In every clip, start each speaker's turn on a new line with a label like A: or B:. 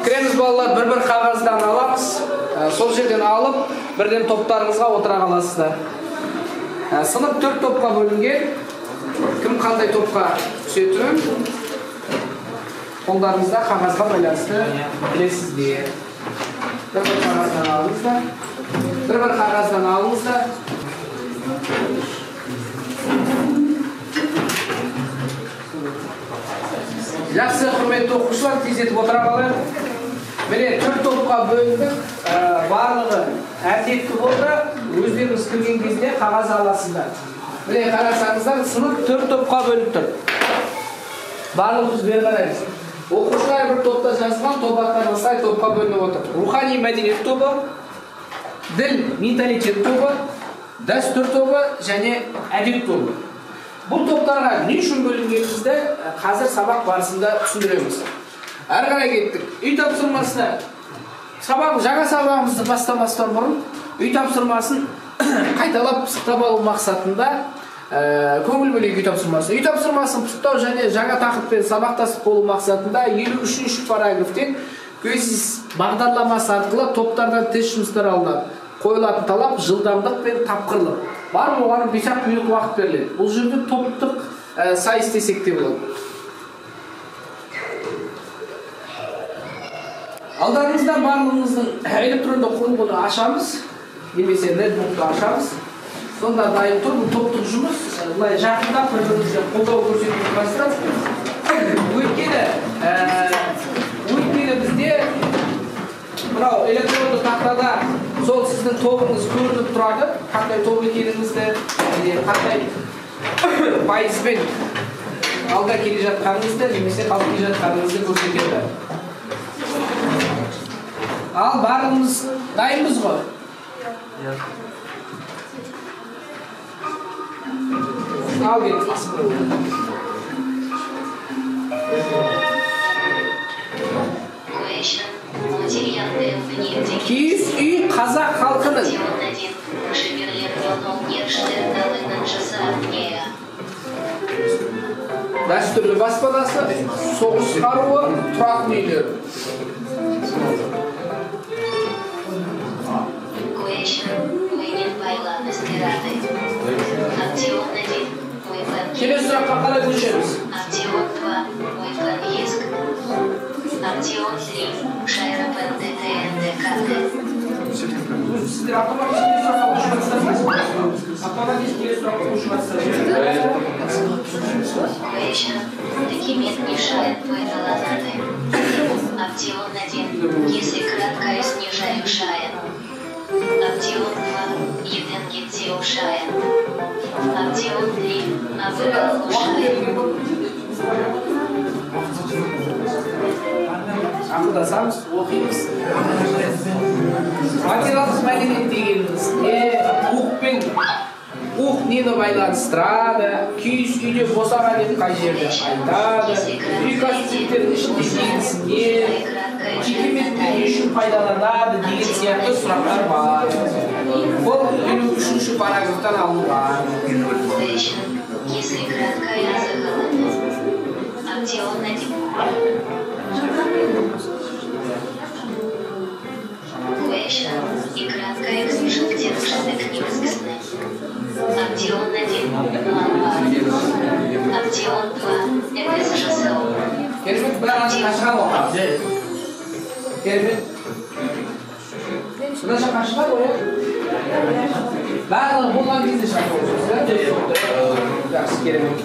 A: Кіреміз балалар, бір-бір қағаздан аламыз. Сол жерден алып, бірден топтарыңызға отыра қаласыздар. Сынып 4 топқа бөлінген. Кім қандай топқа түсетінін қолдарыңызда қағазға байланысты білесіздер. Бір-бір қағаздан алыңыздар. Бір-бір қағаздан алыңыздар. Жақсы, құрметті оқушылар, тездетіп отыра қалайық. Міне, 4 топқа бөліндік. Барлығы әдетті болды. Өздеріңіз кірген кезде қағаз аласыздар. Міне, қарасаңыздар, сынып 4 топқа бөлініп тұр. Барлығымыз бері қараймыз. Оқушылар бір топта жазылған, топ аттарына сай топқа бөлініп отыр. Рухани мәдениет тобы, діл менталитет тобы, дәстүр тобы және әдет тобы. Бұл топтарға не үшін бөлінгенімізді қазір сабақ барысында түсіндіреміз. Әрі қарай кеттік. Үй тапсырмасына жаңа сабағымызды бастамастан бұрын үй тапсырмасын қайталап пысықтап алу мақсатында көңіл бөлейік үй тапсырмасын. Үй тапсырмасын пысықтау және жаңа тақырыппен сабақтастық болу мақсатында 53-ші параграфтен КӨЗИС бағдарламасы арқылы топтардан тест жұмыстары алынады. Қойылатын талап жылдамдық пен тапқырлық. Бар болғаны 5-ақ минут уақыт беріледі. Бұл жерде топтық сайыс десек те болады. Алдарыңызда барлығыңыздың электронды құрылғыны ашамыз, немесе нетбукты ашамыз. Сонда дайын тұр, бұл топтық жұмыс, былай жақындап бір-бірімізге қолдау көрсетуге бастап. Өйткені бізде мынау электронды тақтада сол сіздің тобыңыз көрініп тұрады, қандай топ екеніңізді, қандай пайызбен алда келе жатқаныңызды немесе қалып келе жатқаныңызды көрсетеді. Ал барлығымыз дайынбыз ғой? Ал кеттік. Киіз үй қазақ халқының дәстүрлі баспанасы, соғыс қаруы, тұратын үйлері. Келесі сұраққа қалай көшеміз? Сіздер автоматически келесі сұраққа көшіп жатсыздар ма? Автоматически келесі сұраққа көшіп жатсыздар. Ақылдасамыз, оқимыз. Материалдық мәдениет дегеніміз не, уық пен уық нені байланыстырады, киіз үйде босаға деп қай жерде айтады, үй костюмдерінің ішінде негізі не, жекеменшікті не үшін пайдаланады деген сияқты сұрақтар бар. Бұл 53-ші параграфтан алынған. Керемет, бір қашқан ғой. Керемет. Мына жаққа шығады ғой, барлығы болған кезде шығады ғой. Жақсы, керемет.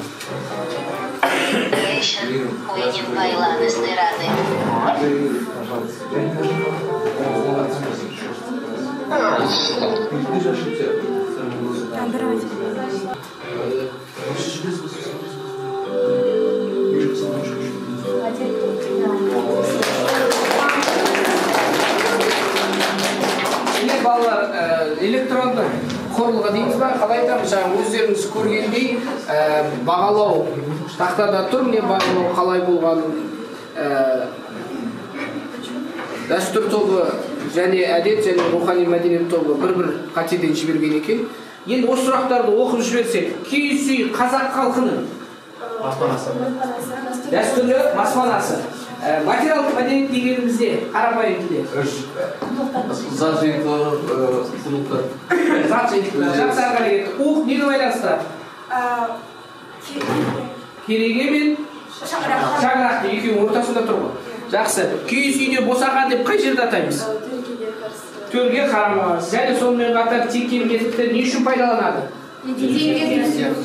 A: Балалар, электронды құрылғы дейміз ба, қалай айтамыз, жаңа өздеріңіз көргендей бағалау тақтада тұр, міне бағалау қалай болғанын, дәстүр тобы және әдет және рухани мәдениет тобы бір-бір қатеден жіберген екен. Енді осы сұрақтарды оқып жіберсек, киіз үй қазақ халқының баспанасы, дәстүрлі баспанасы, Материалдық мәдениет дегенімізде қарапайым тілде
B: зат жиынтығы, құндылықтар.
A: Зат жиынтығы. Жақсы, ары қарай кеттік. Уық нені байланыстырады? Кереге мен шаңырақты, екеуінің ортасында тұр ғой. Жақсы. Киіз үйде босаға деп қай жерде атаймыз? Төрге қарама-қарсы. Және сонымен қатар текелмезді не үшін пайдаланады?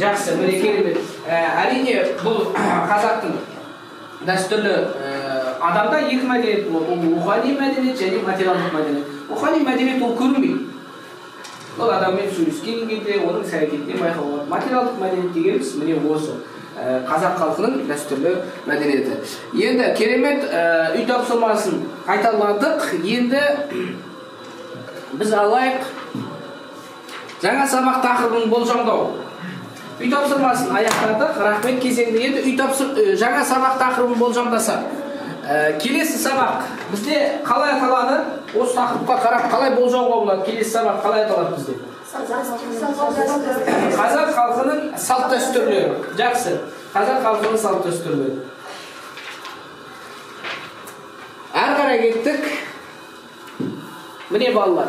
A: Жақсы, міне керемет. Әрине, бұл қазақтың дәстүрлі адамда екі мәдениет болады. Ол рухани мәдениет және материалдық мәдениет. Рухани мәдениет ол көрінбейді. Ол адаммен сөйлескен кезде, оның іс әрекетінен байқауға болады. Материалдық мәдениет дегеніміз міне осы қазақ халқының дәстүрлі мәдениеті. Енді керемет, үй тапсырмасын қайталадық. Енді біз алайық жаңа сабақ тақырыбын болжамдау. Үй тапсырмасын аяқтадық. Рахмет кезеңді. Енді жаңа сабақ тақырыбын болжамдасақ. Келесі сабақ бізде қалай аталады? Осы тақырыпқа қарап қалай болжауға болады? Келесі сабақ қалай аталады бізде? Қазақ халқының салт дәстүрлері. Жақсы. Қазақ халқының салт дәстүрлері. Әрі қарай кеттік. Міне балалар,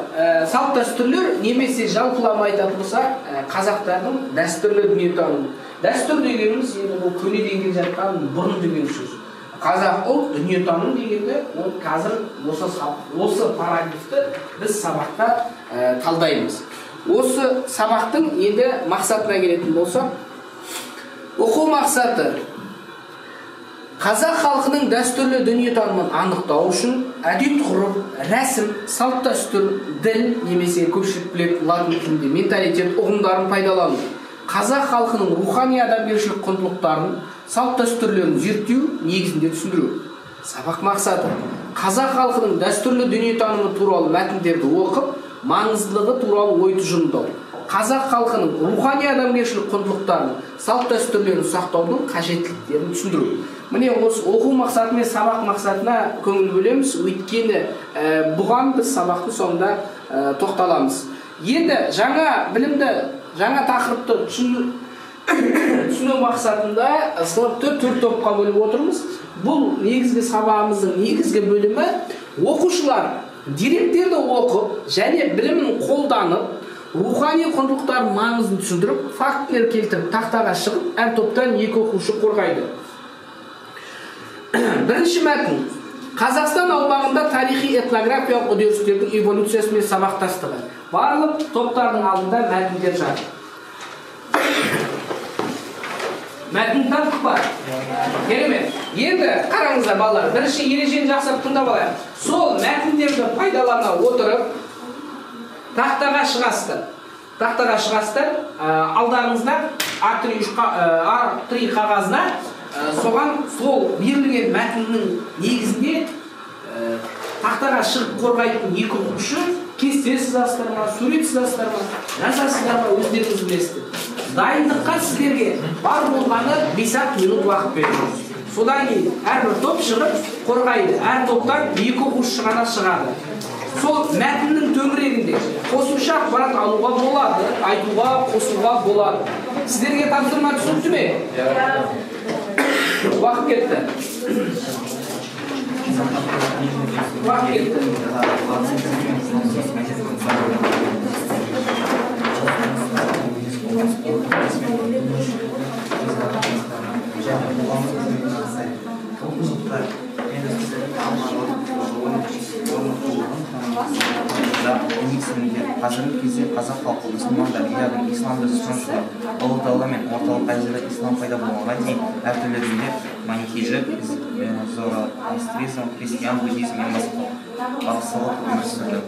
A: салт дәстүрлер немесе жалпылама айтатын болсақ, қазақтардың дәстүрлі дүниетанымы. Дәстүр дегеніміз енді бұл көнеден келе жатқан бұрын деген сөз. Қазақ ұлт дүниетаным дегенді ол қазір осы параграфты біз сабақта талдаймыз. Осы сабақтың енді мақсатына келетін болсақ, оқу мақсаты қазақ халқының дәстүрлі дүниетанымын анықтау үшін әдет ғұрып, рәсім, салт дәстүр, діл немесе көпшілік білетін латын тілінде менталитет ұғымдарын пайдалану, қазақ халқының рухани адамгершілік құндылықтарын, салт дәстүрлерін зерттеу негізінде түсіндіру. Сабақ мақсаты қазақ халқының дәстүрлі дүниетанымы туралы мәтіндерді оқып, маңыздылығы туралы ой тұжырымдау, қазақ халқының рухани адамгершілік құндылықтарын, салт дәстүрлерін сақтаудың қажеттіліктерін түсіндіру. Міне осы оқу мақсаты мен сабақ мақсатына көңіл бөлеміз, өйткені бұған біз сабақтың соңында тоқталамыз. Енді жаңа білімді, жаңа тақырыпты түсіну мақсатында сыныпты төрт топқа бөліп отырмыз. Бұл негізгі сабағымыздың негізгі бөлімі оқушылар деректерді оқып және білімін қолданып, рухани құндылықтардың маңызын түсіндіріп, фактілер келтіріп, тақтаға шығып, әр топтан екі оқушы қорғайды. Бірінші мәтін. Қазақстан аумағында тарихи этнографиялық үдерістердің эволюциясы мен сабақтастығы. Барлық топтардың алдында мәтіндер жатыр. Мәтін таптық па? Керемет. Енді қараңыздар балалар, бірінші ережені жақсылап тыңдап алайық. Сол мәтіндерді пайдалана отырып тақтаға шығасыздар. Тақтаға шығасыздар, алдарыңызда А3 қағазына соған сол берілген мәтіннің негізінде тақтаға шығып қорғайтын екі оқушы кесте сызасыздар ма, сурет сызасыздар ма, жазасыздар ма, өздеріңіз білесіздер. Дайындыққа сіздерге бар болғаны 5-ақ минут уақыт береміз. Содан кейін әрбір топ шығып қорғайды. Әр топтан екі оқушы ғана шығады. Сол мәтіннің төңірегінде қосымша ақпарат алуға болады, айтуға, қосуға болады. Сіздерге тапсырма түсінікті ме? Уақыт кетті. Уақыт кетті.
C: Қазіргі кезде қазақ халқы мұсылмандар, яғни исламды ұстанушылар. Ұлы дала мен Орталық Азияда ислам пайда болғанға дейін әртүрлі діндер манихейлік, зороастризм, христиан, буддизм мен басқа бақсылық өмір сүрді.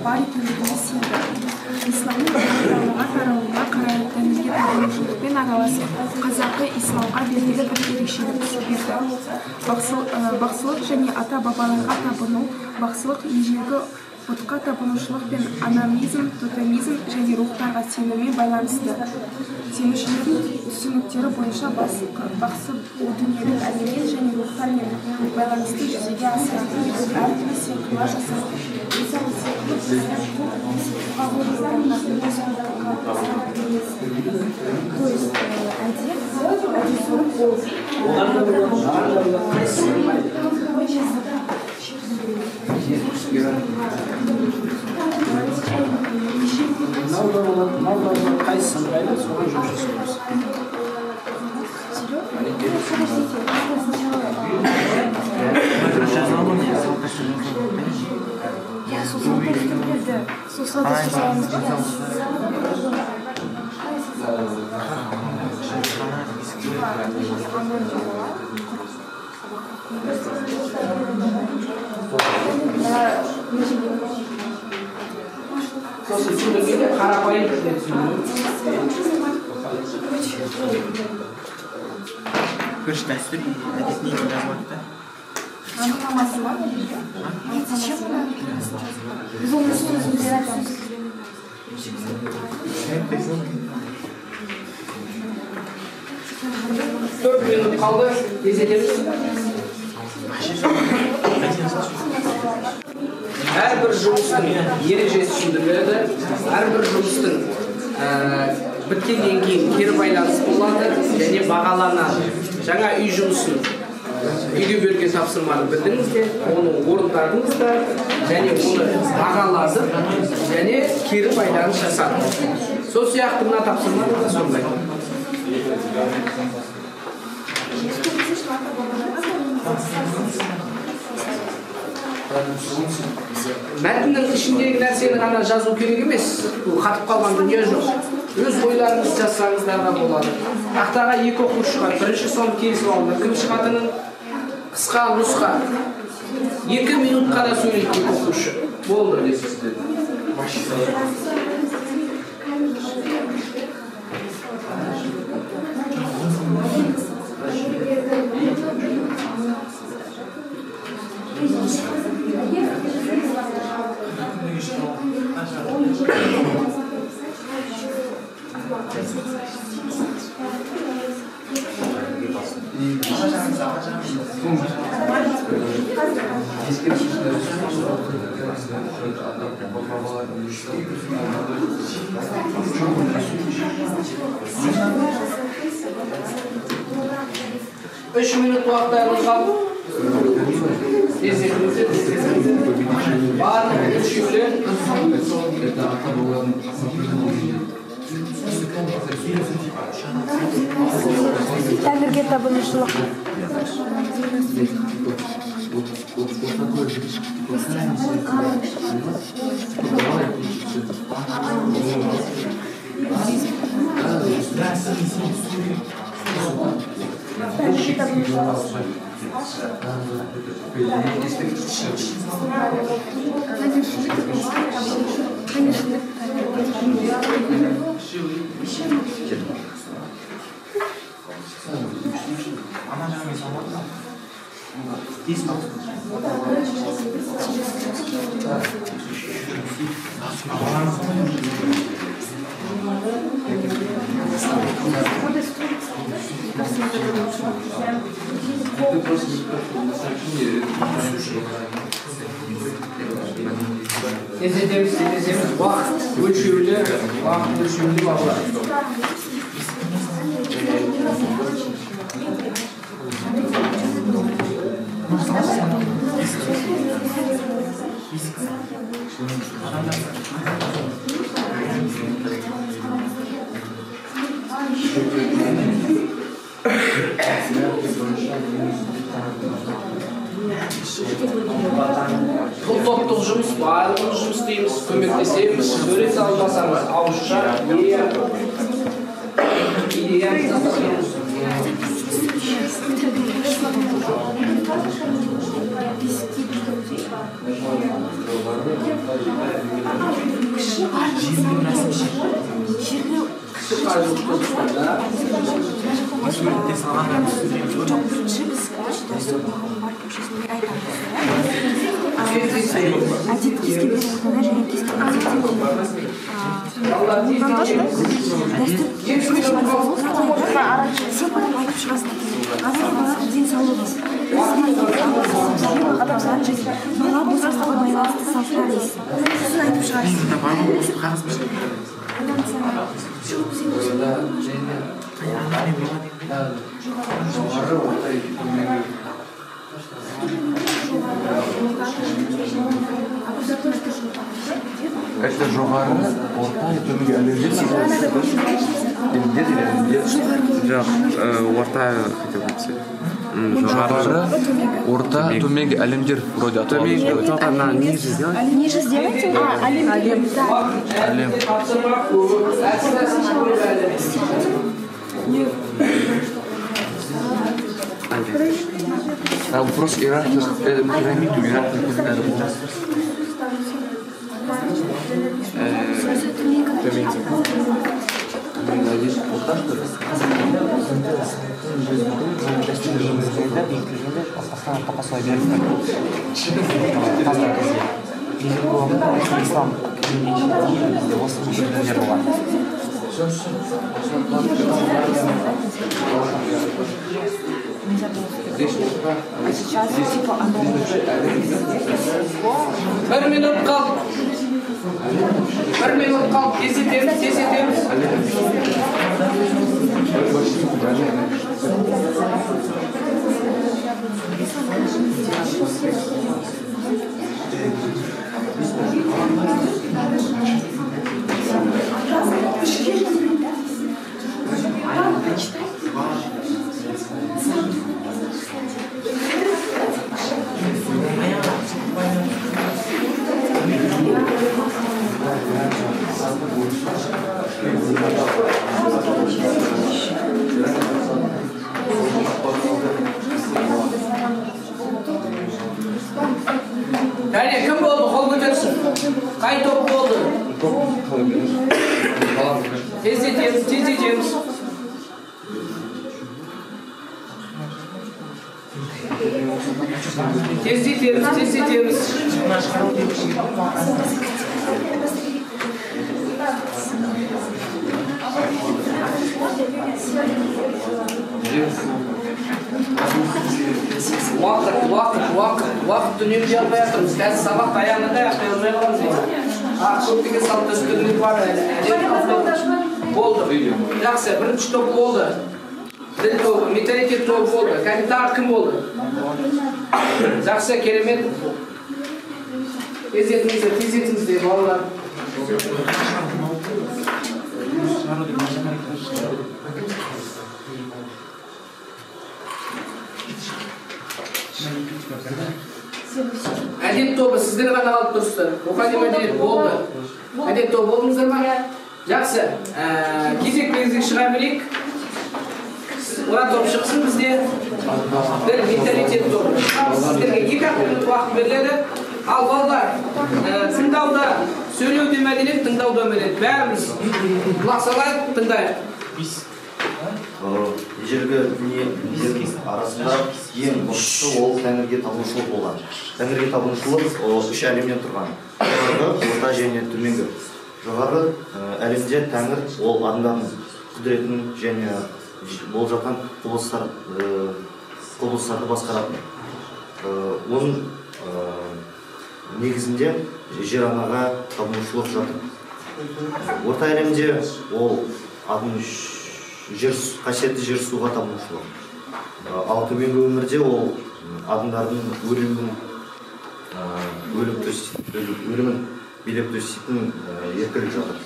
D: Бар екендігіне сенді. Исламның ұлы далаға таралуына қарай дінге табынушылықпен араласып, қазақы исламға белгілі бір ерекшелік берді. Бақсылық және ата-бабаларға табыну. Бақсылық ежелгі бұтқа табынушылық пен анимизм, тотемизм және рухтарға сенумен байланысты. Сенушілердің түсініктері бойынша бақсы о дүниелік әлеммен және рухтармен байланысты жүзеге асыратын әртүрлі сиқырлар жасаған. Мысалы, сиқырлық
E: То есть әдет, әдет болды.
A: Оған да болады, маған да болады, қайсысы ұнайды? Мынау да болады, мынау да болады, қайсысы ыңғайлы, соған жұмыс жасаймыз.
E: Иә, сол салт дәстүрлерді, сол салт дәстүр саламыз ба?
A: Сосын түсіндіргенде қарапайым тілде түсіндіру.
C: Көрші дәстүр әдетіне жазылады да.
D: Анықтамасы бар ма? Біз оны өзіміз айтамыз.
A: 4 минут қалды, тездетеміз. Әрбір жұмыстың ережесі түсіндіріледі, әрбір жұмыстың біткеннен кейін кері байланыс болады және бағаланады. Жаңа үй жұмысын, үйге берген тапсырманы білдіңіз де, оны орындадыңыз да, және оны бағаладық, және кері байланыс жасадық. Сол сияқты мына тапсырма да сондай. Мәтіннің ішіндегі нәрсені ғана жазу керек емес, бұл қатып қалған дүние жоқ. Өз ойларыңызды жазсаңыздар да болады. Тақтаға екі оқушы шығады. Бірінші соны келісіп алыңдар. Кім шығатынын қысқа нұсқа. 2 минутқа да сөйлейді екі оқушы. Болды. Үш минут уақыттарыңыз қалды. Барлық өлшеулер.
E: Тәңірге табынушылық. Тәңірге табынушылық.
A: Тездетеміз, тездетеміз. Уақыт өлшеулі, уақыт өлшеулі балалар. Бұл топтық жұмыс, барлығымыз жұмыс істейміз, көмектесеміз, сурет салмасаңыз ауызша, идея.
E: Жоқ, бірінші біз дәстүр бар көшесінде айтамыз. Әдет кез келген ортада және кез келген әдетте дәстүр сен потом айтып шығасың. Қазіргі баланың денсаулығы, адамзат және бала босандыққа байланысты салттар дейсің. Сосын айтып шығасың.
B: Жоғары, орта, төменгі.
F: Это жоғары, орта, төменгі әлемдер. Әлемдер или әлемдер?
G: Жоқ, орта хотел написать.
F: Жоғары, орта, төменгі әлемдер вроде аталады.
G: Төменгі, только на ниже сделать.
E: Ниже сделайте? А, әлем.
F: Әлем. А вопрос иерархии, пирамиду, иерархию надо было.
G: Төменгі.
F: Здесь орта, что ли?
C: Астана солай беріп қазіргі кезде ежелгі уақытта ислам дейін бізде осы діндер болған.
E: А сейчас типа оно
A: Бір минут қалды. Бір минут қалды. Тездетеміз, тездетеміз. Кәне, кім болды? Қол көтерсін. Қай топ болды? Тездетеміз, тездетеміз. Тездетеміз, тездетеміз. Уақыт, уақыт, уақыт, уақыт үнемдей алмай жатырмыз. Қазір сабақ аяғында аяқтай алмай қаламыз енді. Көптеген салт дәстүрлер бар әлі. Болды. Жақсы, бірінші топ болды. Дін тобы, менталитет тобы болды. Кәне, тағы кім болды? Жақсы, керемет. Тездетіңіздер, тездетіңіздер, балалар. Әдет тобы, сіздер ғана қалып тұрсыздар. Рухани мәдениет болды. Әдет тобы болдыңыздар ма? Жақсы. Кезек кезек шыға берейік. Мына топ шықсын бізде. Дін, менталитет тобы. Сіздерге 2-ақ минут уақыт беріледі. Ал балалар, тыңдауда, сөйлеуде мәдениет, тыңдауда мәдениет. Бәріміз құлақ салайық, тыңдайық.
H: Ежелгі дүниелердің арасында ең бұрынғысы ол тәңірге табынушылық болған. Тәңірге табынушылық үш әлемнен тұрған: жоғарғы, орта және төменгі. Жоғарғы әлемде тәңір ол адамдардың құдіретін және болып жатқан құбылыстарды басқаратын. Оның негізінде жер анаға табынушылық жатыр. Орта әлемде ол адам жер, қасиетті жер суға табынушылық. Ал төменгі өмірде ол адамдардың өлімін өлімін билеп төстейтін еркілік жатыр.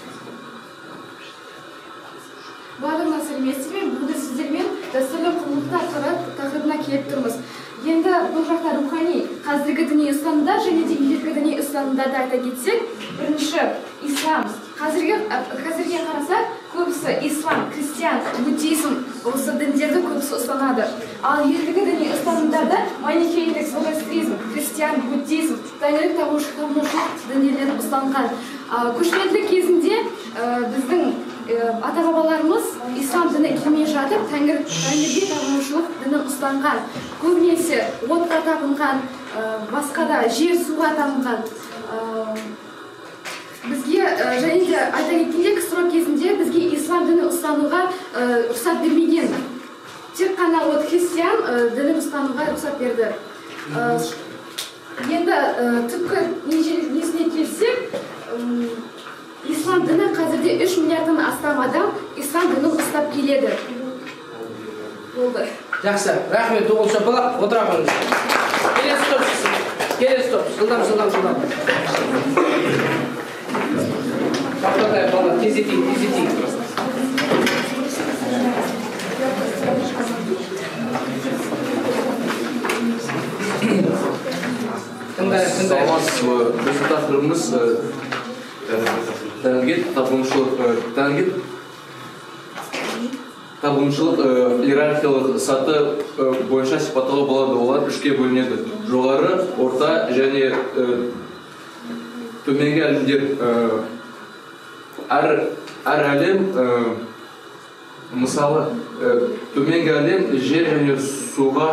I: Барлығына сәлеметсіз бе? Бүгін сіздермен дәстүрлі құндылықтар тақырыбына келіп тұрмыз. Енді бұл жақта рухани, қазіргі діни ұстанымдар және де ежелгі діни ұстанымдарды айта кетсек, бірінші ислам. Қазірге қарасақ, көбісі ислам, христиан, буддизм, осы діндерді көбісі ұстанады. Ал ежелгі діни ұстанымдарда манихейлік, зороастризм, христиан, буддизм, тәңірлік табынушылық діндерін ұстанған. Көшпенділік кезінде біздің Ата-бабаларымыз ислам діні келмей жатып, тәңірге табынушылық дінін ұстанған. Көбінесе отқа табынған, басқа да жер суға табынған. Бізге және де айта кеткенде, КСРО кезінде бізге ислам дінін ұстануға рұқсат бермеген. Тек қана от христиан дінін ұстануға рұқсат берді. Енді түпкі несіне келсек, ислам діні қазірде 3 миллиардтан астам адам ислам дінін ұстап келеді. Болды.
A: Жақсы, рахмет, оғыл шапалақ, отыра қойыңыз. Келесі топ шықсын. Келесі топ, жылдам, жылдам, жылдам. Тоқтатайық, балалар, тездетейік, тездетейік. Тыңдайық, тыңдайық.
F: Саламатсыз ба? Біздің тақырыбымыз тәңірге табынушылық. Тәңірге табынушылық иерархиялық саты бойынша сипаттауға болады. Олар үшке бөлінеді: жоғары, орта және төменгі әлемдер. Әр әлем, мысалы, төменгі әлем жер және суға.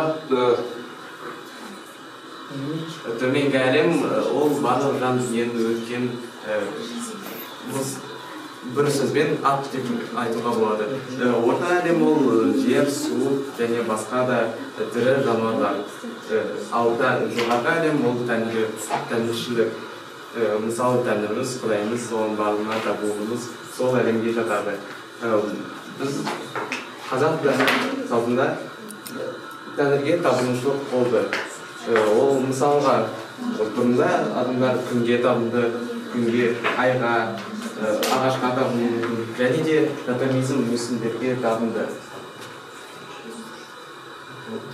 G: Төменгі әлем ол барлық жан дүниені өткен, бір сөзбен ат деп айтуға болады. Орта әлем ол жер, су және басқа да тірі жануарлар. Ал жоғарғы әлем ол тәңіршілік. Мысалы, тәңіріміз, Құдайымыз, оның барлығына табуымыз сол әлемге жатады. Біз қазақ салтында тәңірге табынушылық болды. Ол мысалға бұрында адамдар күнге табынды, күнге, айға, ағашқа табынды, және де тотемизм мүсіндерге табынды.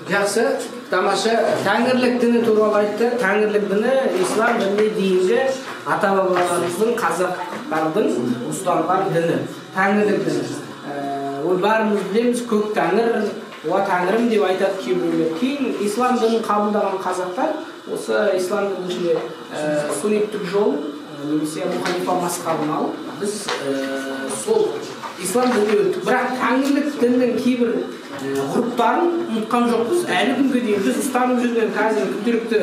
A: Жақсы, тамаша. Тәңірлік діні туралы айтты. Тәңірлік діні ислам дініне дейінгі ата-бабаларымыздың, қазақтардың ұстанған діні. Тәңірлік діні. Ол бәріміз білеміз, көк тәңір, уа тәңірім деп айтады кейбіреулер. Кейін ислам дінін қабылдаған қазақтар осы ислам дінінің ішінде сунниттік жол немесе Абу Ханифа мазхабын алып, біз сол ислам дініне өттік. Бірақ тәңірлік діннің кейбір ғұрыптарын ұмытқан жоқпыз. Әлі күнге дейін біз ұстанып жүрген қазір күнделікті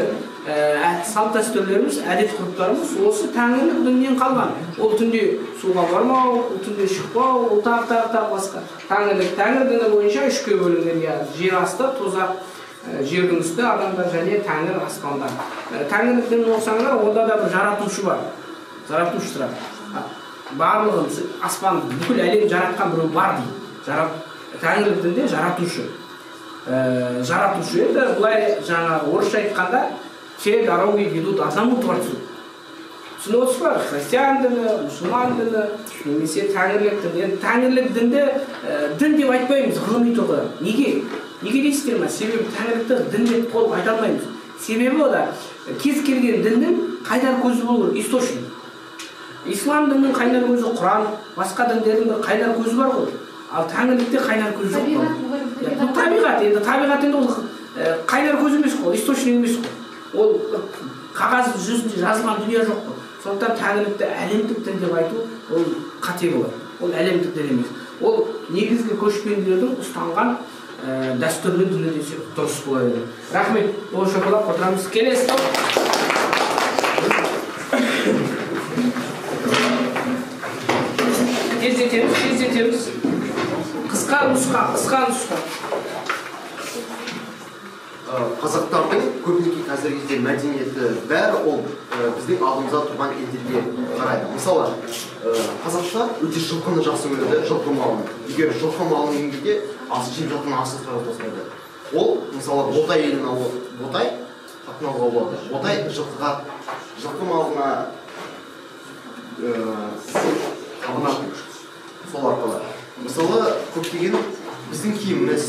A: салт дәстүрлеріміз, әдет ғұрыптарымыз осы тәңірлік діннен қалған. Ол түнде суға бармау, ол түнде шықпау, ол тағы тағы тағы басқа. Тәңірлік, тәңір діні бойынша үшке бөлінген, яғни жер асты, тозақ, жердің үсті адамдар және тәңір аспанда. Тәңірлік дінін оқысаңдар, онда да бір жаратушы бар. Жаратушы тұрады. Барлығын аспан, бүкіл әлем жаратқан біреу бар дейді. Тәңірлік дінде жаратушы. Жаратушы енді былай жаңағы орысша айтқанда, все дороги ведут одному Творцу. Түсініп отырсыз ба? Христиан діні, мұсылман діні, немесе тәңірлік діні. Енді тәңірлік дінді дін деп айтпаймыз ғылыми тұрғыдан. Неге? Неге дейсіздер ме? Себебі тәңірлікті дін деп толық айта алмаймыз. Себебі ода кез келген діннің қайнар көзі болу керек, источник. Ислам дінінің қайнар көзі Құран, басқа діндердің бір қайнар көзі бар ғой. Ал тәңірлікте қайнар көз жоқ. Бұл табиғат, енді табиғат енді ол қайнар көз емес қой, источник емес қой. Ол қағаз жүзінде жазылған дүние жоқ қой. Сондықтан тәңірлікті әлемдік дін деп айту ол қате болады. Ол әлемдік дін емес. Ол негізгі көшпенділердің ұстанған дәстүрлі діні десек дұрыс болар еді. Рахмет. Ол шоколад отырамыз. Келесі топ. Тездетеміз, тездетеміз. Қысқа нұсқа, қысқа нұсқа.
H: Қазақтардың көбінесе қазіргі кезде мәдениеті бәрі ол біздің алдымызда тұрған елдерге қарайды. Мысалы, қазақтар өте жылқыны жақсы көреді, жылқы малын. Егер жылқы малын еңбекте ас жеп жатқан асты сразу тастайды. Ол, мысалы, Ботай елін Ботай сатын алуға болады. Ботай жылқыға, жылқы малына табынатын сол арқылы. Мысалы, көптеген біздің киіміміз,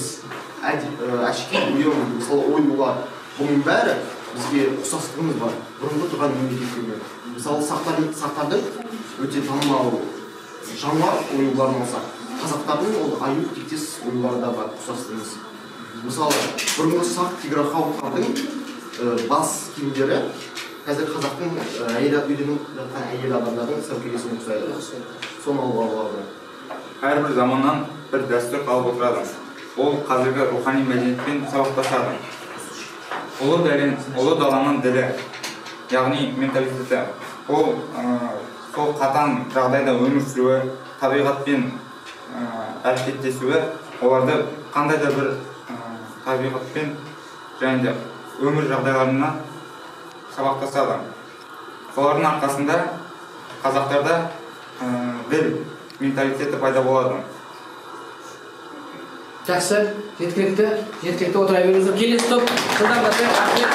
H: әшекей бұйым, мысалы, оюлар, бұның бәрі бізге ұқсастығымыз бар бұрынғы тұрған мемлекеттермен. Мысалы, сақтардың өте танымал жануар оюларын алсақ, қазақтардың ол аю тектес оюлары да бар ұқсастығымыз. Мысалы, бұрынғы сақ тиграхауттардың бас киімдері қазір қазақтың әйел үйленіп жатқан әйел адамдардың сәукелесіне ұқсайды. Соны алуға болады.
J: Әрбір заманнан бір дәстүр қалып отырады. Ол қазіргі рухани мәдениетпен сабақтасады. Ұлы даланың ділі, яғни менталитеті. Ол сол қатаң жағдайда өмір сүруі, табиғатпен әрекеттесуі, оларды қандай да бір табиғатпен және де өмір жағдайларына сабақтасады. Солардың арқасында қазақтарда діл менталитеті пайда болады.
A: Жақсы, жеткілікті, жеткілікті, отыра беріңіздер. Келесі топ, жылдамдатайық, рахмет.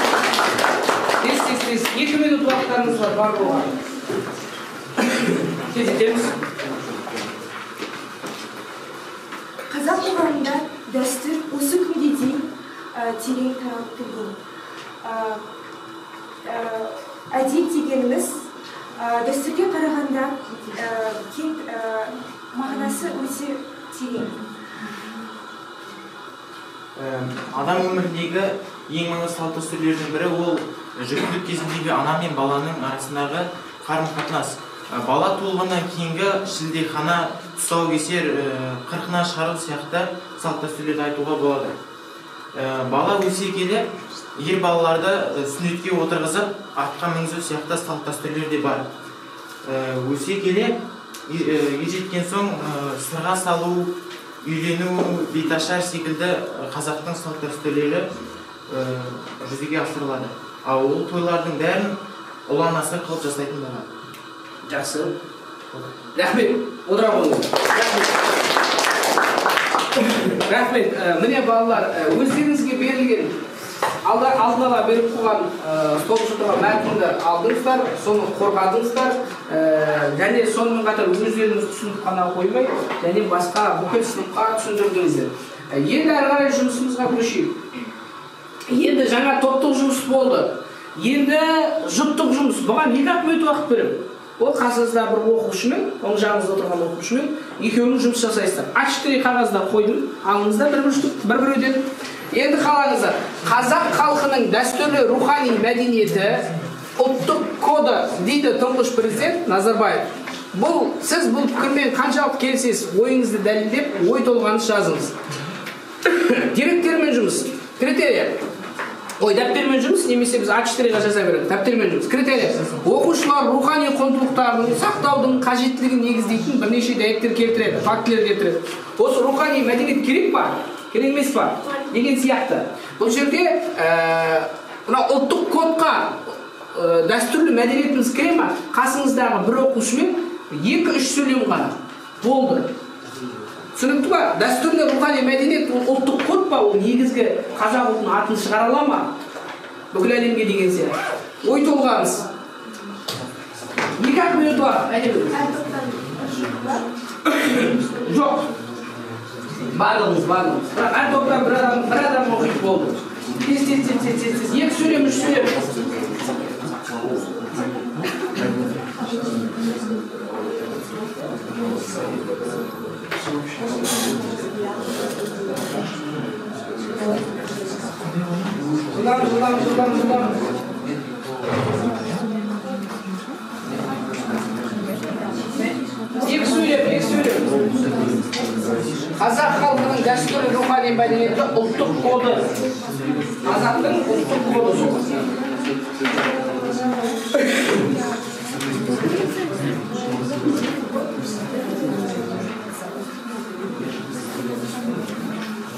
A: Тез, тез, тез. 2 минут уақыттарыңыз бар болған. Тездетеміз.
E: Қазақ қоғамында дәстүр осы күнге дейін терең таралып келген. Әдет дегеніміз дәстүрге қарағанда кең мағынасы өте терең.
G: Адам өміріндегі ең маңызды салт дәстүрлердің бірі ол жүктілік кезіндегі ана мен баланың арасындағы қарым-қатынас. Бала туылғаннан кейінгі шілдехана, тұсаукесер, қырқына шығару сияқты салт дәстүрлерді айтуға болады. Бала өсе келе ер балаларды сүннетке отырғызып, атқа мінгізу сияқты салт дәстүрлер де бар. Өсе келе ержеткен соң сырға салу, үйлену, беташар секілді қазақтың салт дәстүрлері жүзеге асырылады. Ал ол тойлардың бәрін ұлан-асыр қылып жасайтын болған.
A: Жақсы. Рахмет. Отыра қойыңыз. Рахмет. Міне балалар, өздеріңізге берілген алдын ала беріп қойған столда тұрған мәтінді алдыңыздар, соны қорғадыңыздар, және сонымен қатар өздеріңіз түсініп қана қоймай, және басқа бүкіл сыныпқа түсіндірдіңіздер. Енді әрі қарай жұмысымызға көшейік. Енді жаңа топтық жұмыс болды. Енді жұптық жұмыс. Бұған 2 минут уақыт беремін. Ол қасыңызда бір оқушымен, оң жағыңызда отырған оқушымен екеуіңіз жұмыс жасайсыздар. А4 қағазда қойдым, алыңыздар бір-біреуден. Енді қалаңыздар. Қазақ халқының дәстүрлі рухани мәдениеті, ұлттық коды дейді тұңғыш президент Назарбаев. Бұл, сіз бұл пікірмен қаншалықты келісесіз, ойыңызды дәлелдеп, ой толғаныс жазыңыз. Деректермен жұмыс. Критерия. Ой, дәптермен жұмыс, немесе біз А4-ға жаза береміз. Дәптермен жұмыс. Критерия. Оқушылар рухани құндылықтарын сақтаудың қажеттілігін негіздейтін бірнеше дәйектер келтіреді, фактілер келтіреді. Осы рухани мәдениет керек па? Керек емес па? Деген сияқты. Бұл жерде мына ұлттық кодқа дәстүрлі мәдениетіміз кіре ма? Қасыңыздағы бір оқушымен 2-3 сөйлем ғана болды. Түсінікті ба? Дәстүрлі рухани мәдениет ол ұлттық код па? Ол негізгі қазақ ұлтының атын шығара ала ма? Бүкіл әлемге деген сияқты. Ой толғаныс. 2 минут уақыт. Жоқ. Барлығыңыз, барлығыңыз. Бірақ әр топтан бір адам оқиды болды. Тез, тез, тез, тез, тез, тез. 2 сөйлем, 3 сөйлем. Жылдам, жылдам, жылдам, жылдам. Екі сөйлем, екі сөйлем. Қазақ халқының дәстүрлі рухани мәдениеті ұлттық коды. Қазақтың ұлттық коды сол.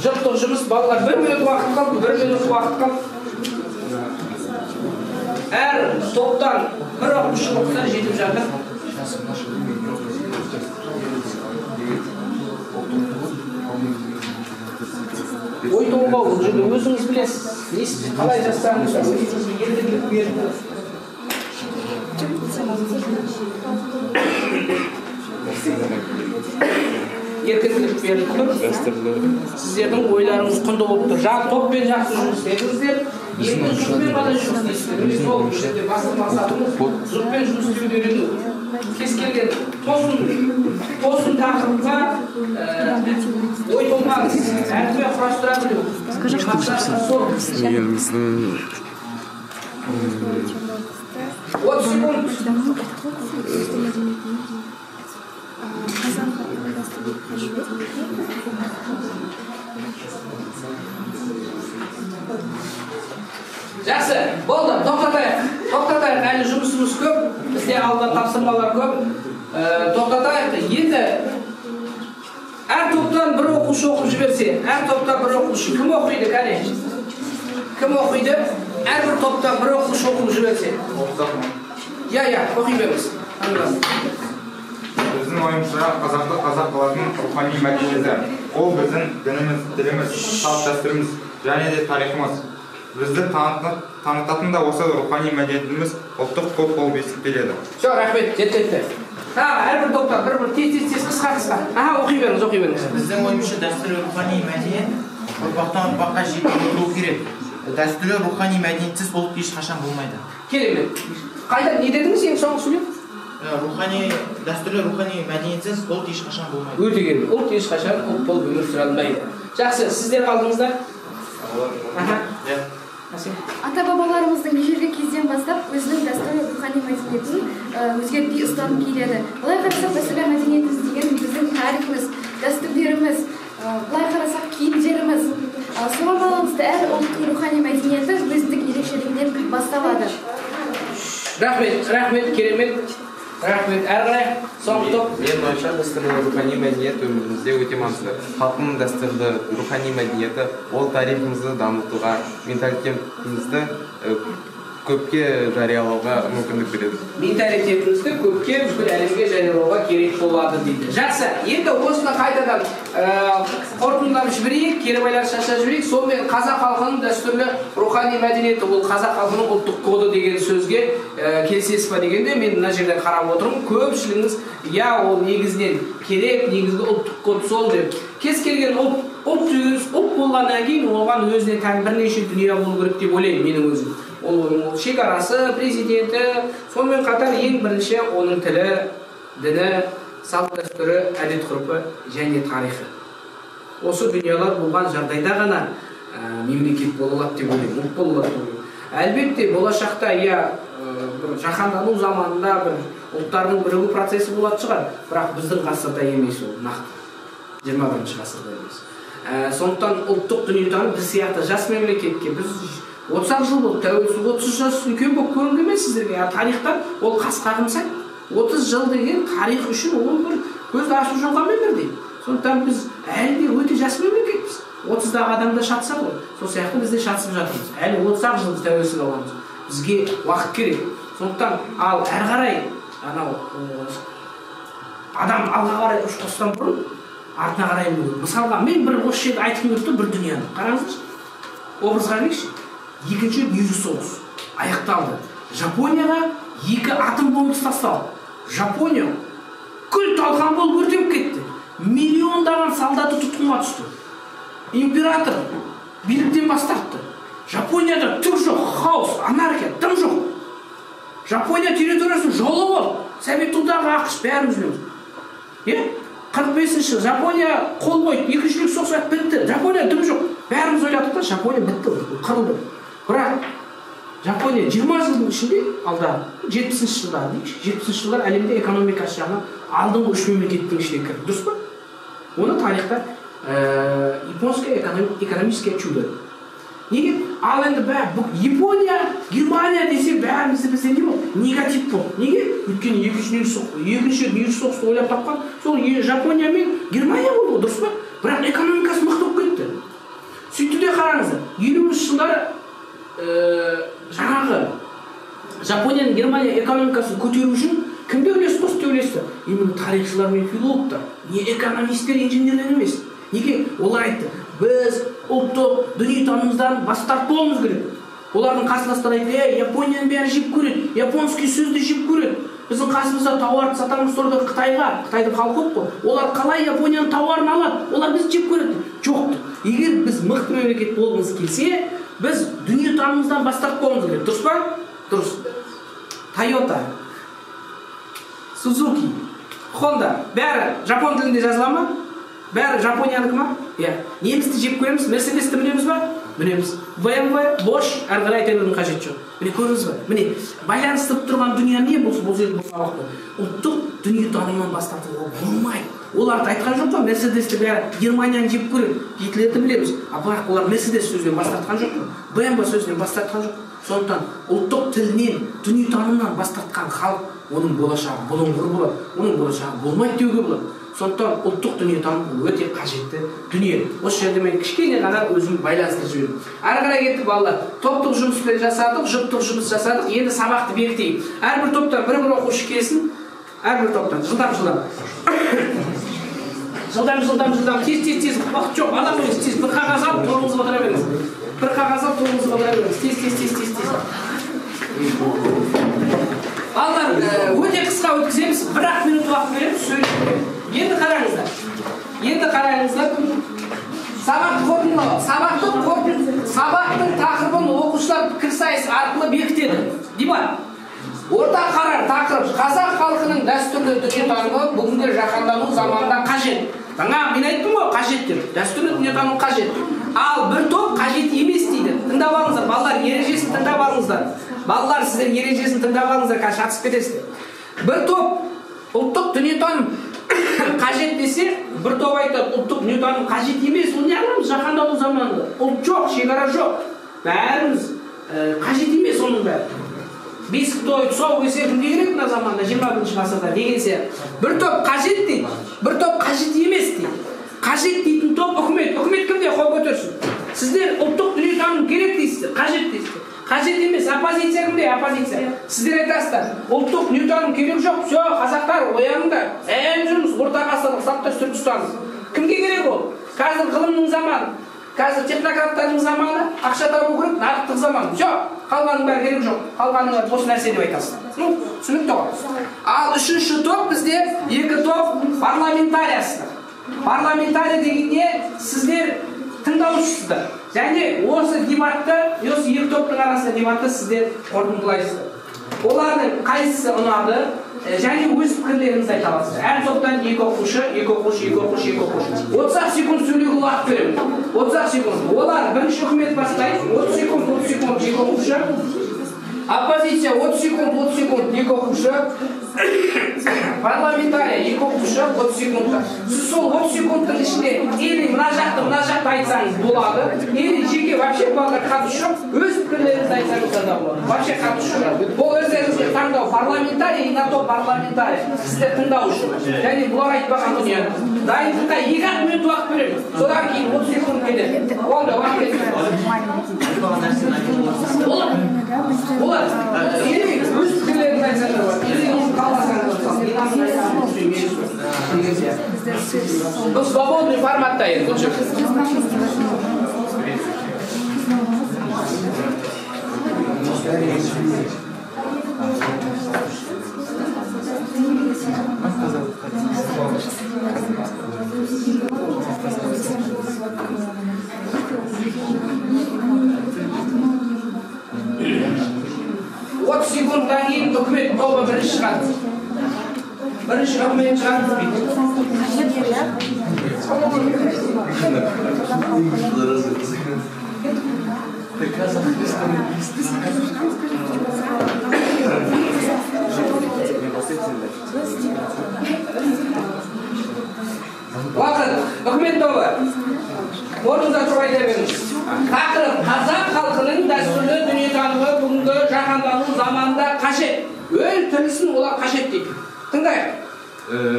A: Жұптық жұмыс, балалар, 1 минут уақыт қалды, 1 минут уақыт қалды. Әр топтан бір оқушы оқыса жетіп жатыр. Ой толғау, бұл жерде өзіңіз білесіз. Қалай жазсаңыз, өзіңізге еркіндік берді. Еркіндік беріліп тұр. Сіздердің ойларыңыз құнды болып тұр. Жаңа топпен жақсы жұмыс істедіңіздер. Енді жұппен ғана жұмыс істейсіздер. Міне сол жерде басты мақсатымыз жұппен жұмыс істеуді үйрену. Кез келген тосын тақырыпқа ой толғаныс, әңгіме құрастыра білу. Мақсатымыз сол.
G: Еліміздің
A: 30 секунд. Жақсы, болды, тоқтатайық. Тоқтатайық, әлі жұмысымыз көп, бізде алда тапсырмалар көп. Тоқтатайық. Енді әр топтан бір оқушы оқып жіберсе, әр топтан бір оқушы. Кім оқиды, кәне? Кім оқиды? Әрбір топтан бір оқушы оқып жіберсе. Иә, иә, оқи беріңіз.
J: Біздің ойымызша қазақты қазақ қылатын рухани мәдениеті. Ол біздің дініміз, тіліміз, салт-дәстүріміз және де тарихымыз. Бізді танытатын да осы рухани мәдениетіміз ұлттық код болып есептеледі.
A: Все, рахмет, жетті. Әрбір топтан бір-бір тез-тез қысқа-қысқа. Аха, оқи беріңіз, оқи беріңіз.
C: Біздің ойымызша дәстүрлі рухани мәдениет ұрпақтан ұрпаққа жетіп отыру керек. Дәстүрлі рухани мәдениетсіз ұлт ешқашан болмайды.
A: Керемет. Қайда не дедіңіз ең соңғы сөйлем?
C: Рухани, дәстүрлі рухани мәдениетсіз ұлт ешқашан болмайды.
A: Өте керемет. Ұлт ешқашан ұлт болып өмір сүре алмайды. Жақсы, сіздер қалдыңыздар. Аха.
I: Ата-бабаларымыздың ежелгі кезден бастап өзінің дәстүрлі рухани мәдениетін өзгертпей ұстанып келеді. Былай қарасақ, дәстүрлі мәдениетіміз деген біздің тарихымыз, дәстүрлеріміз, былай қарасақ киімдеріміз. Соған байланысты әр ұлттың рухани мәдениеті өзіндік ерекшелігінен басталады.
A: Рахмет, рахмет, керемет. Рахмет. Әрі қарай соңғы топ.
G: Менің ойымша, дәстүрлі рухани мәдениет өмірімізде өте маңызды. Халқының дәстүрлі рухани мәдениеті ол тарихымызды дамытуға, менталитетімізді көпке жариялауға мүмкіндік береді.
A: Менталитетімізді көпке, бүкіл әлемге жариялауға керек болады дейді. Жақсы, енді осыны қайтадан қорытындылап жіберейік, кері байланыс жасап жіберейік. Сонымен қазақ халқының дәстүрлі рухани мәдениеті ол қазақ халқының ұлттық коды деген сөзге келісесіз ба дегенде, мен мына жерден қарап отырмын, көпшілігіңіз иә, ол негізінен керек, негізгі ұлттық код сол деп. Кез келген ұлт, ұлт болғаннан кейін оған өзіне тән бірнеше дүние болу керек деп ойлаймын менің өзім. Ол шекарасы, президенті, сонымен қатар ең бірінші оның тілі, діні, салт дәстүрі, әдет ғұрпы және тарихы. Осы дүниелер болған жағдайда ғана мемлекет бола алады деп ойлаймын, ұлт бола алады деп ойлаймын. Әлбетте, болашақта иә, бір жаһандану заманында бір ұлттардың бірігу процесі болатын шығар, бірақ біздің ғасырда емес ол, нақты 21-ші ғасырда емес. Сондықтан ұлттық дүниетаным біз сияқты жас мемлекетке, біз 30 жыл болды, тәуелсіз 30 жас үлкен болып көрінген емес сіздерге. Тарихтан ол қас-қағым сәт. 30 жыл деген тарих үшін ол бір көзді ашып жұмғанмен бірдей. Сондықтан біз әлі де өте жас мемлекетпіз. 30-дағы адамда шатысады ғой. Сол сияқты біз де шатысып жатырмыз. Әлі 30 жыл біз тәуелсіз аламыз. Бізге уақыт керек. Сондықтан ал әрі қарай анау адам алға қарай ұшқыстан бұрын артына қарай мүмкін. Мысалға мен бір осы жерде айтқым келіп тұр бір дүниені. Қараңыздаршы. Образға келейікші. Екінші дүниежүзілік соғыс аяқталды. Жапонияға 2 атом бомбасы тасталды. Жапония күл талқан болып өртеніп кетті. Миллиондаған солдаты тұтқынға түсті. Император биліктен бас тартты. Жапонияда түк жоқ, хаос, анархия, дым жоқ. Жапония территориясын жаулап алды. Совет одағы, АҚШ, бәріміз білеміз. Иә? 45-ші Жапония қол қойды. Екінші дүниежүзілік соғыс бітті. Жапония дым жоқ. Бәріміз ойладық та, Жапония бітті, қырылды. Бірақ Жапония 20 жылдың ішінде алда 70-ші жылдар, 70-ші жылдар әлемде экономикасы жағынан алдыңғы 3 мемлекеттің ішіне кірді. Дұрыс па? Оны тарихта японское экономическое чудо. Неге? Ал енді Япония, Германия десе бәрімізді бізде не болды? Негатив болды. Неге? Өйткені екінші дүниежүзілік соғысты ойлап тапқан сол Жапония мен Германия болды, дұрыс па? Бірақ экономикасы мықты болып кетті. Сөйтті де қараңыздар, 50-ші жылдары жаңағы Жапонияның Германия экономикасын көтеру үшін кімдер үлес қосты деп ойлайсыздар? Именно тарихшылар мен филологтар, не экономистер, инженерлер емес. Неге? Олар айтты, біз ұлттық дүниетанымыздан бас тартпауымыз керек. Олардың қарсыластары айтты, Японияның бәрі жеп көреді, японский сөзді жеп көреді. Біздің қасымызда тауарды сатамыз только Қытайға, Қытайдың халқы көп қой. Олар қалай Японияның тауарын алады? Олар бізді жеп көреді. Жоқ. Егер біз мықты мемлекет болғымыз келсе, біз дүниетанымыздан бас тартпауымыз керек. Дұрыс па? Дұрыс. Тойота, Сузуки, Honda бәрі жапон тілінде жазыла ма? Бәрі жапониянікі ма? Иә. Немісті жеп көреміз, Мерседесті мінеміз ба? Мінеміз. BMW, Bosch, әрі қарай айта берудің қажеті жоқ. Міне көрдіңіз ба? Міне байланыстырып тұрған дүние не болса, бұл жерде бұл сабақ қой. Ұлттық дүниетанымнан бас тартуға болмайды. Оларды айтқан жоқ қой, Мерседесті бәрі Германияны жеп көреді, Гитлерді білеміз. А бірақ олар Мерседес сөзінен бас тартқан жоқ қой, БМВ сөзінен бас тартқан жоқ. Сондықтан ұлттық тілінен, дүниетанымнан бас тартқан халық, оның болашағы бұлыңғыр болады, оның болашағы болмайды деуге болады. Сондықтан ұлттық дүниетаным өте қажетті дүние. Осы жерде мен кішкене ғана өзім байланыстырып жібердім. Әрі қарай кеттік балалар. Топтық жұмыспен жасадық, жұптық жұмыс жасадық. Енді сабақты бекітейік. Әрбір топтан бір-бір оқушы келсін. Әрбір топтан жылдам-жылдам. Жылдам-жылдам-жылдам. Тез-тез-тез. Уақыт жоқ. Адам емес, тез. Бір қағаз алып тобыңызға отыра беріңіз. Бір қағаз алып тобыңызға отыра беріңіз. Тез-тез-тез-тез. Балалар, өте қысқа өткіземіз. Бір-ақ минут уақыт береміз, сөйлеуге. Енді қараңыздар. Енді қараңыздар. Сабақ қорытындылау. Сабақтың тақырыбын оқушылар пікірсайыс арқылы бекітеді. Дебат. Ортақ қарар тақырып қазақ халқының дәстүрлі дүниетанымы бүгінгі жаһандану заманында қажет. Жаңа мен айттым ғой, қажет деп. Дәстүрлі дүниетаным қажет. Ал бір топ қажет емес дейді. Тыңдап алыңыздар, балалар, ережесін тыңдап алыңыздар. Балалар, сіздер ережесін тыңдап алыңыздар, қазір шатысып кетесіздер. Бір топ ұлттық дүниетаным қажет десе, бір топ айтады, ұлттық дүниетаным қажет емес. Ол не аламыз, жаһандану заманында. Ұлт жоқ, шекара жоқ. Бәріміз қажет емес оның бәрі. Бесік той, тұсау кесер кімге керек мына заманда, 21-ші ғасырда деген сияқты. Бір топ қажет дейді, бір топ қажет емес дейді. Қажет дейтін топ үкімет. Үкімет кімде қол көтерсін? Сіздер ұлттық дүниетаным керек дейсіздер, қажет дейсіздер. Қажет емес, оппозиция кімде? Оппозиция. Сіздер айтасыздар, ұлттық дүниетаным керек жоқ, все, қазақтар ояныңдар, ән жүрміз, орта ғасырлық салт дәстүрді ұстаңыз. Кімге керек ол? Қазір ғылымның заманы, қазір технократтардың заманы, ақша табу керек, нарықтық заман. Все, қалғанның бәрі керек жоқ, қалғанның бәрі бос нәрсе деп айтасыздар. Ну, түсінікті ғой. Ал үшінші топ бізде, екі топ парламентариясыздар. Парламентария дегенде сіздер тыңдаушысыздар. Және осы дебатты, осы екі топтың арасында дебатты сіздер қорытындылайсыздар. Олардың қайсысы ұнады, және өз пікірлеріңізді айта аласыздар. Әр топтан екі оқушы, екі оқушы, екі оқушы, екі оқушы. 30 секунд сөйлеуге уақыт беремін. 30 секунд. Олар бірінші үкімет бастайды. 30 секунд, 30 секунд, екі оқушы. Оппозиция 30 секунд, 30 секунд, екі оқушы. Парламентария екі оқушы 30 секундта. Сіз сол 30 секундтың ішінде или мына жақты, мына жақты айтсаңыз болады, или жеке вообще балалар қатысы жоқ, өз пікірлеріңізді айтсаңыз да болады. Вообще қатысы жоқ. Бұл өздеріңізге таңдау, парламентария и на то парламентария. Сіздер тыңдаушы. Және бұлар айтпаған дүние. Дайындыққа 2-ақ минут уақыт береміз. Содан кейін 30 секунд кетеді. Болды, уақыт кетті. Болады. Болады. Или өз пікірлеріңізді айтсаңыз болады. Или қаласаңыз болады. Бұл свободный форматта енді бұл жерде. Отыз секундтан кейін үкімет тобы бірінші шығады. Бірінші үкімет шығады. Уақыт, үкімет тобы. Орныңызда тұрып айта беріңіз. Тақырып қазақ халқының дәстүрлі дүниетанымы бүгінгі жаһандану заманында қажет. Өл тірісін олар қажет дейді. Тыңдайық.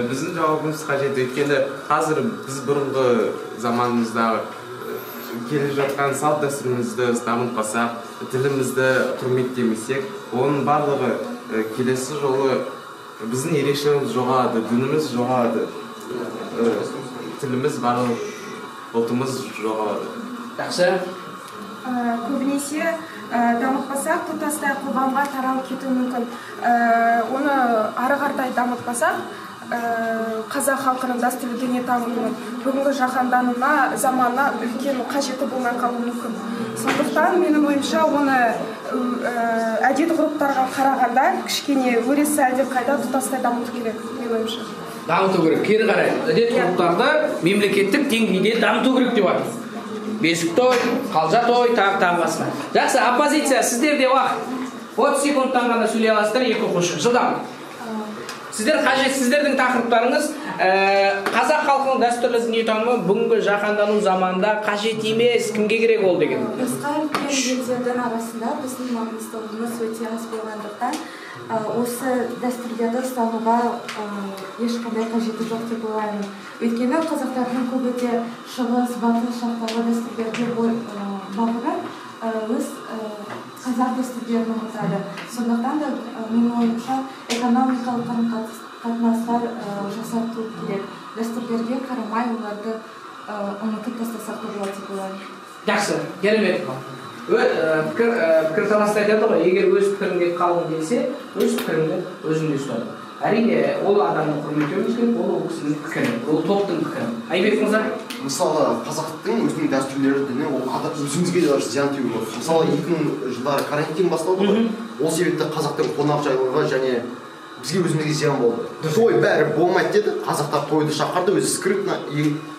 G: Біздің жауабымыз қажет, өйткені қазір біз бұрынғы заманымыздағы келе жатқан салт дәстүрімізді дамытпасақ, тілімізді құрметтемесек, оның барлығы келесі жолы біздің ерекшелігіміз жоғалады, дініміз жоғалады, тіліміз, барлық ұлтымыз жоғалады.
A: Жақсы.
D: Көбінесе дамытпасақ, тұтастай қоғамға таралып кетуі мүмкін. Оны ары қаратай дамытпасақ, қазақ халқының дәстүрлі дүниетанымының бүгінгі жаһандануына заманына үлкен қажеті болмай қалуы мүмкін. Сондықтан менің ойымша, оны әдет ғұрыптарға қарағанда кішкене өресі әлдеқайда тұтастай дамыту керек, менің ойымша.
A: Дамыту керек, кері қарай. Әдет ғұрыптарды мемлекеттік деңгейде дамыту керек деп жатыр. Бесік той, қалжа той, тағы тағы басқа. Жақсы, оппозиция, сіздерде уақыт. 30 секундтан ғана сөйлей аласыздар, екі оқушы. Жылдам. Сіздер қажет, сіздердің тақырыптарыңыз қазақ халқының дәстүрлі дүниетанымы бүгінгі жаһандану заманында қажет емес, кімге керек ол деген.
E: Басқа үлкен елдердің арасында біздің маңыздылығымыз өте аз болғандықтан осы дәстүрлерді ұстануға ешқандай қажеті жоқ деп ойлаймын. Өйткені қазақтардың көбі де шығыс, батыс жақтағы дәстүрлерге бағынып, өз қазақ дәстүрлерін ұмытады. Сондықтан да менің ойымша экономикалық қарым-қатынастар жасарту керек. Дәстүрлерге қарамай оларды ұмытып тастасақ та болады деп ойлаймын.
A: Жақсы, керемет. Пікір таласта айтады ғой, егер өз пікіріңде қалғың келсе, өз пікіріңді өзіңде ұста. Әрине, ол адамды құрметтеуіміз керек, ол кісінің пікірі, ол топтың пікірі. Айбек мырза?
K: Мысалы, қазақтың өзінің дәстүрлері, діні, ол өзімізге де зиян тиюі мүмкін. Мысалы, 2000 жылдары карантин басталды ғой, ол себепті қазақтың қонақжайлығы және бізге өзімізге зиян болды. Той бәрі болмайды деді, қазақтар тойды шақырды, өзі скрытно,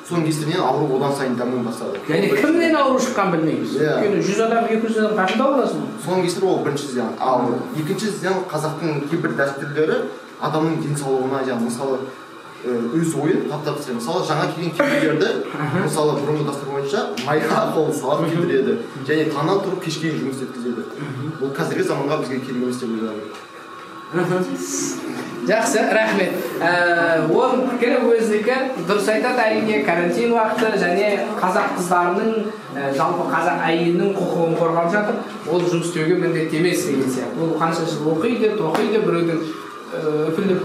K: соның кесірінен ауру одан сайын дами бастады.
A: Яғни кімнен ауру шыққан білмейміз. Өйткені 100 адам, 200 адам қашан аласың?
K: Соның кесірі ол бірінші зиян. Ал екінші зиян қазақтың кейбір дәстүрлері адамның денсаулығына зиян. Мысалы, өз ойын таптап тастайды. Мысалы, жаңа келген кемпірлерді, мысалы, бұрынғы дәстүр бойынша майға қол салып күйдіреді және таңнан тұрып кешке дейін жұмыс еткізеді. Бұл қазіргі заманға бізге керек емес деп ойлаймын.
A: Жақсы, рахмет. Оның пікірі өзінікі, дұрыс айтады, әрине карантин уақыты және қазақ қыздарының, жалпы қазақ әйелінің құқығын қорғап жатыр. Ол жұмыс істеуге міндетті емес деген сияқты. Ол қанша жыл оқиды, тоқиды, біреудің үпіліп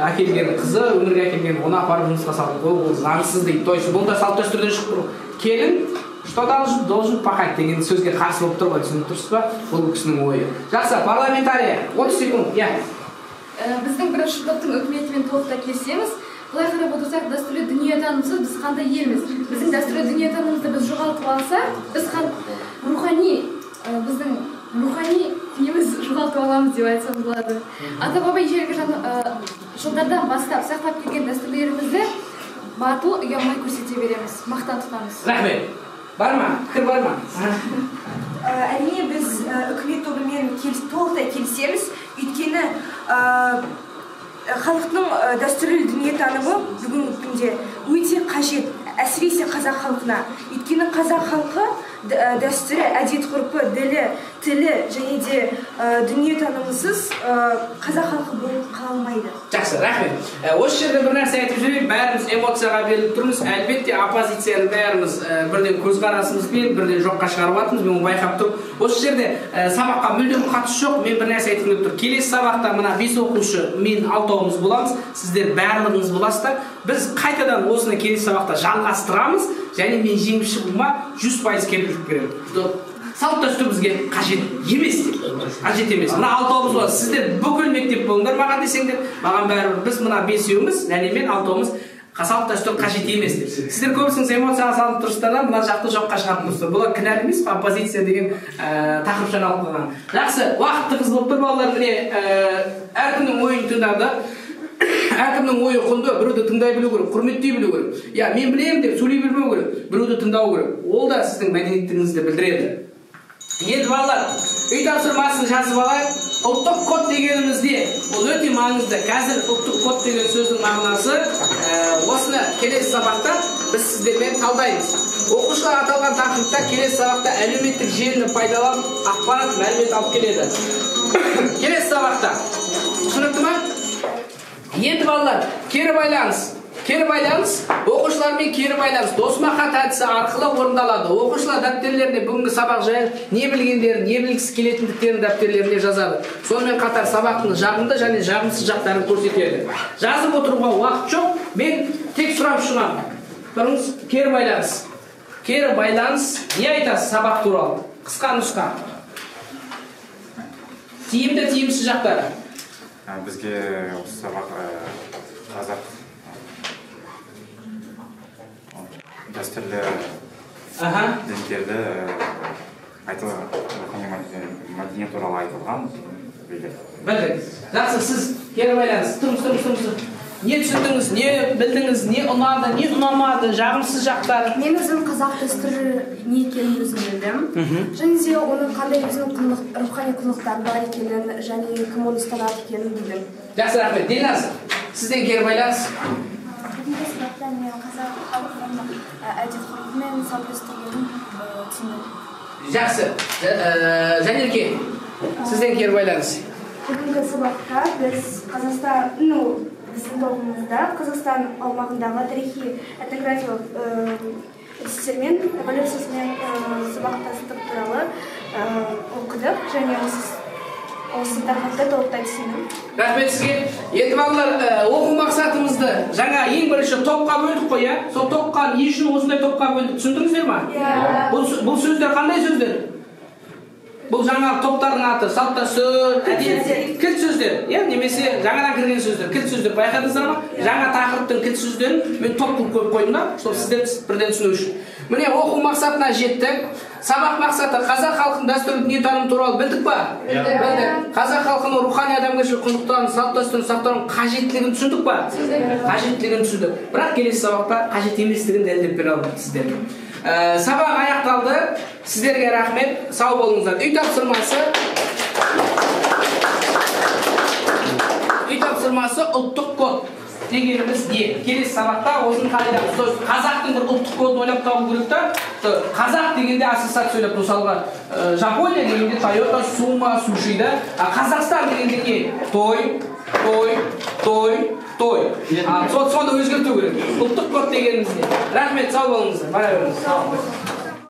A: әкелген қызы, өмірге әкелген, оны апарып жұмысқа салып қою, ол заңсыз дейді. То есть бұл да салт дәстүрден шығып тұр. Келін что должен пахать деген сөзге қарсы болып тұр ғой, түсініп тұрсыз ба? Бұл кісінің ойы. Жақсы, парламентария, 30 секунд, иә.
I: Біздің бірінші топтың үкіметімен толықтай келісеміз. Былай қарап отырсақ, дәстүрлі дүниетанымсыз біз қандай елміз? Біздің дәстүрлі дүниетанымызды біз жоғалтып алсақ, біз рухани, біздің рухани неміз жоғалтып аламыз деп айтсам болады. Ата-баба ежелгі жылдардан бастап сақтап келген дәстүрлерімізді батыл ұялмай көрсете береміз, мақтан тұтамыз.
A: Рахмет. Бар ма? Пікір бар ма?
E: Әрине, біз үкімет тобымен толықтай келісеміз. Өйткені халықтың дәстүрлі дүниетанымы бүгінгі күнде өте қажет, әсіресе қазақ халқына. Өйткені қазақ халқы дәстүрі, әдет-ғұрпы, ділі, тілі және де дүниетанымысыз қазақ халқы болып қала алмайды.
A: Жақсы, рахмет. Осы жерде бір нәрсе айтып жіберейін, бәріміз эмоцияға беріліп тұрмыз. Әлбетте оппозицияны бәріміз бірден көзқарасымызбен, бірден жоққа шығарып жатырмыз, мен оны байқап тұрмын. Осы жерде сабаққа мүлдем қатысы жоқ, мен бір нәрсе айтқым келіп тұр. Келесі сабақта мына 5 оқушы, мен 6-ауымыз боламыз, сіздер барлығыңыз боласыздар. Біз қайтадан осыны келесі сабақта жалғастырамыз және мен жеңіп шығуыма 100% кепілдік беремін. Салт дәстүр бізге қажет емес деп. Қажет емес. Мына 6-ауымыз болады. Сіздер бүкіл мектеп болыңдар маған десеңдер, маған бәрібір. Біз мына 5-еуміз, және мен 6-ауымыз салт дәстүр қажет емес деп. Сіздер көбісіңіз эмоцияға салынып тұрсыздар да, мына жақты жоққа шығарып тұрсыздар. Бұлар кінәлі емес, оппозиция деген тақырыпшаны алып қойған. Жақсы, уақыт тығыз болып тұр балалар. Міне, әркімнің ойын тыңдады. Әркімнің ойы құнды, біреуді тыңдай білу керек, құрметтей білу керек. Я, мен білемін деп сөйлей білмеу керек, біреуді тыңдау керек. Ол да сіздің мәдениеттігіңізді білдіреді. Енді балалар, үй тапсырмасын жазып алайық. Ұлттық код дегенімізде, ол өте маңызды. Қазір ұлттық код деген сөздің мағынасы, осыны келесі сабақта біз сіздермен талдаймыз. Оқушылар аталған тақырыпта келесі сабақта әлеуметтік желіні пайдаланып, ақпарат, мәлімет алып келеді. Келесі сабақта. Түсінікті ма? Енді балалар, кері байланыс. Кері байланыс, оқушылармен кері байланыс досмахат әдісі арқылы орындалады. Оқушылар дәптерлеріне бүгінгі сабақ жайлы не білгендерін, не білгісі келетіндіктерін дәптерлеріне жазады. Сонымен қатар сабақтың жағымды және жағымсыз жақтарын көрсетеді. Жазып отыруға уақыт жоқ, мен тек сұрап шығамын. Тұрыңыз, кері байланыс. Кері байланыс не айтасыз сабақ туралы? Қысқа нұсқа. Тиімді, тиімсіз жақтары.
J: Бізге осы сабақ қазақ дәстүрлі діндерді айтылған, рухани мәдениет туралы айтылған білдік.
A: Білдік. Жақсы, сіз кері байланыс. Тұрыңыз, тұрыңыз, тұрыңыз. Не түсіндіңіз, не білдіңіз, не ұнады, не ұнамады, жағымсыз жақтары?
L: Мен өзім қазақ дәстүрі не екенін өзім білдім. Және де оның қандай өзінің рухани құндылықтары бар екенін және кім оны ұстанады екенін білдім.
A: Жақсы, рахмет. Дильназ, сізден кері байланыс.
M: Бүгінгі сабақта мен қазақ халқының әдет ғұрпы мен салт дәстүрлерін түсіндім.
A: Жақсы. Жанерке, сізден кері байланыс.
L: Бүгінгі сабақта біз Қазақстан, біздің тобымызда Қазақстан аумағындағы тарихи этнографиялық әдістермен, эволюциясымен сабақтастық туралы оқыдық және осы тақырыпты толықтай түсіндім.
A: Рахмет сізге. Енді балалар, оқу мақсатымызды жаңа ең бірінші топқа бөлдік қой, иә? Сол топқа не үшін осындай топқа бөлдік, түсіндіңіздер ма?
L: Иә.
A: Бұл сөздер қандай сөздер? Бұл жаңа топтардың аты, салт дәстүр, әдет, кілт сөздер, иә, немесе жаңадан кірген сөздер, кілт сөздер. Байқадыңыздар ма? Жаңа тақырыптың кілт сөздерін мен топ қылып қойып қойдым да, чтобы сіздер бірден түсіну үшін. Міне, оқу мақсатына жеттік. Сабақ мақсаты қазақ халқының дәстүрлі дүниетанымы туралы білдік па? Білдік. Қазақ халқының рухани адамгершілік құндылықтарын, салт дәстүрін сақтаудың қажеттілігін түсіндік па? Қажеттілігін түсіндік. Бірақ келесі сабақта қажет еместігін дәлелдеп бере алдым сіздерге. Сабақ аяқталды. Сіздерге рахмет. Сау болыңыздар. Үй тапсырмасы ұлттық код дегеніміз не? Келесі сабақта осыны қараймыз. Қазақтың бір ұлттық кодын ойлап табу керек та. Қазақ дегенде ассоциация сөйлеп, мысалға, Жапония дегенде Тойота, Сума, суши да. Қазақстан дегенде не? Той, той, той, той. Соны өзгерту керек. Ұлттық код дегеніміз не? Рахмет, сау болыңыздар. Бара беріңіз. Сау болыңыз.